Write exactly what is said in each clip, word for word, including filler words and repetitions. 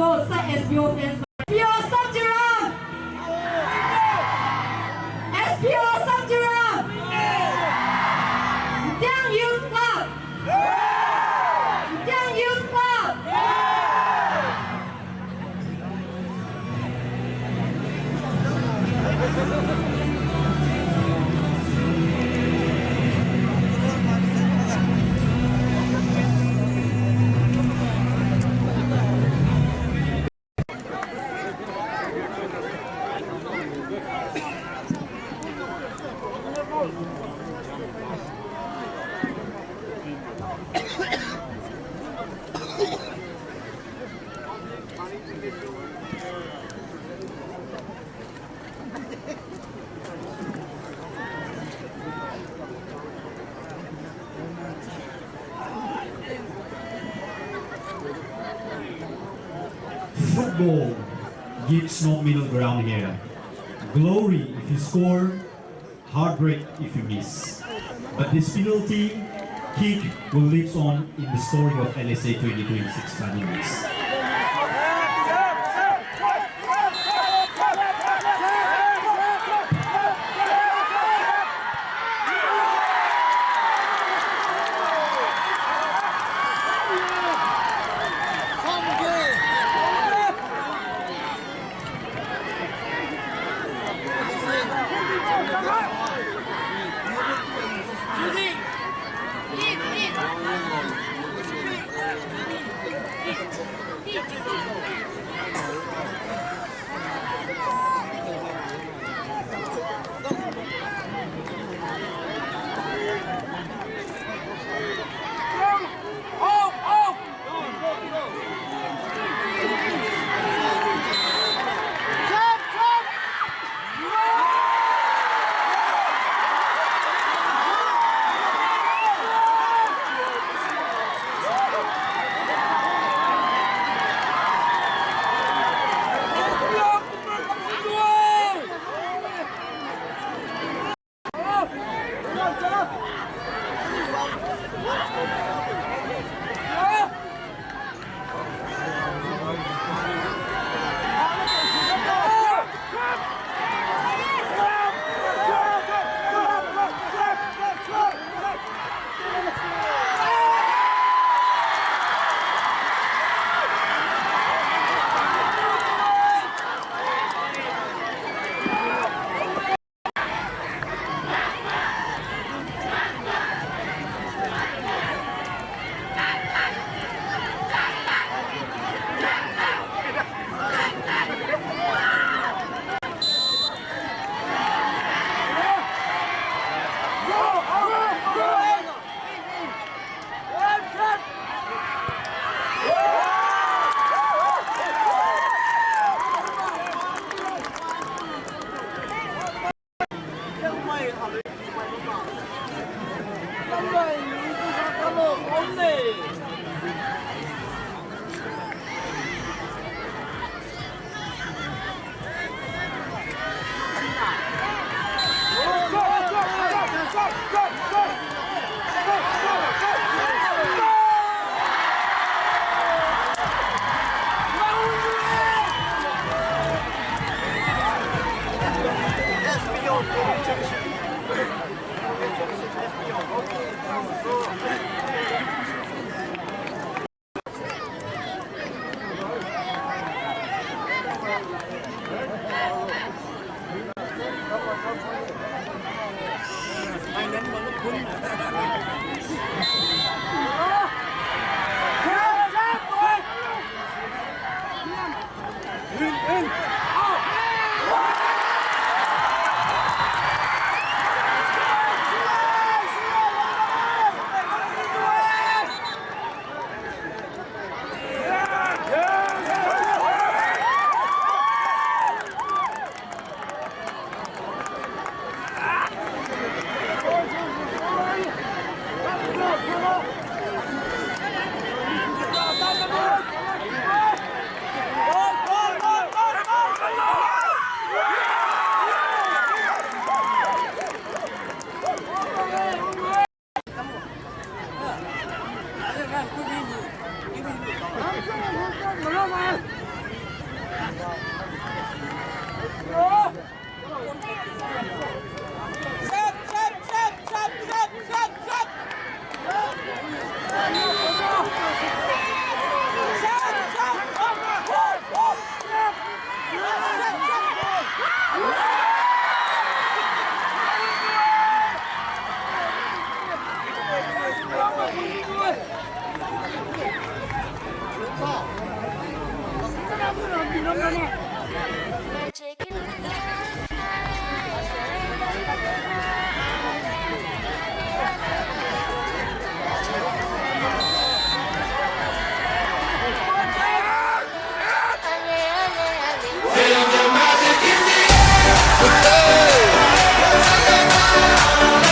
Sa S P O fans. S P O Samjiram! S P O Samjiram! Mtiang Youth Club! Mtiang Youth Club! Football gives no middle ground here. Glory if you score, heartbreak if you miss. But this penalty kick will live on in the story of L S A twenty twenty-six finalists.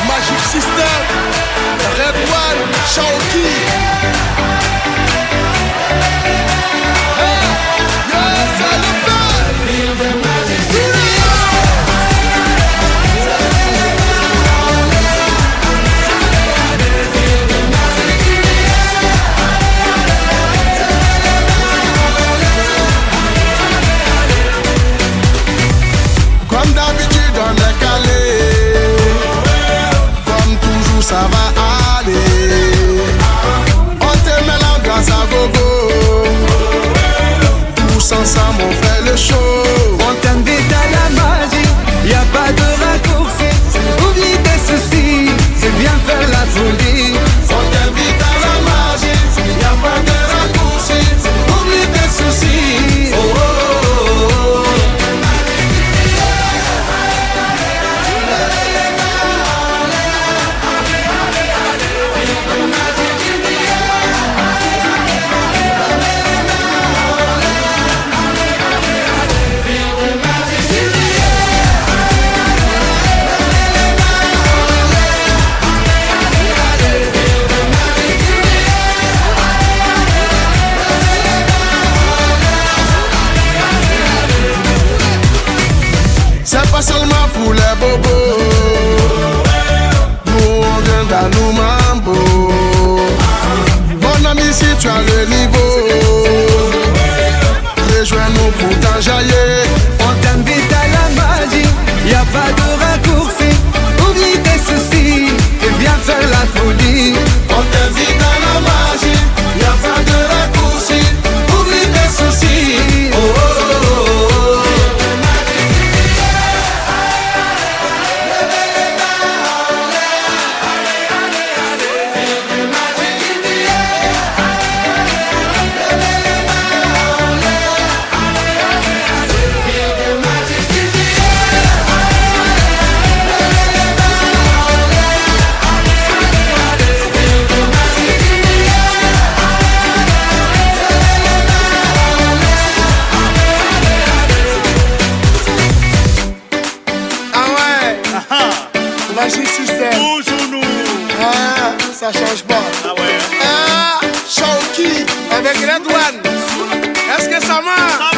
Magic System, Red One, Shaoki. Hey, yo, c'est le feu. Comme d'habitude, on est calé. Comme toujours, ça va aller. On te met l'ambiance à gogo. Tous ensemble, on fait le show. On t'invite à la magie, y a pas de raccourci. Oublie tes soucis et viens faire la folie. On t'invite à la magie, y a pas de raccourci. Oublie tes soucis. Oh, oh, oh, oh. C'est pas seulement pour les bobos. Nous, on vient dans nos mambo. Mon ami, si tu as le niveau, rejoins-nous pour t'enjailler. On t'invite à la magie, y a pas de raccourci. Oublie tes soucis et viens faire la folie. On t'invite à la magie, y a pas de raccourci. Oublie tes soucis. Oh, oh, oh, oh, oh. Ah ouais. Ah ah. Magic System. Toujours nous. Ah, ça change pas. Ah ouais. Ah, Shaoki avec Red One. Est-ce que ça marche ? Ça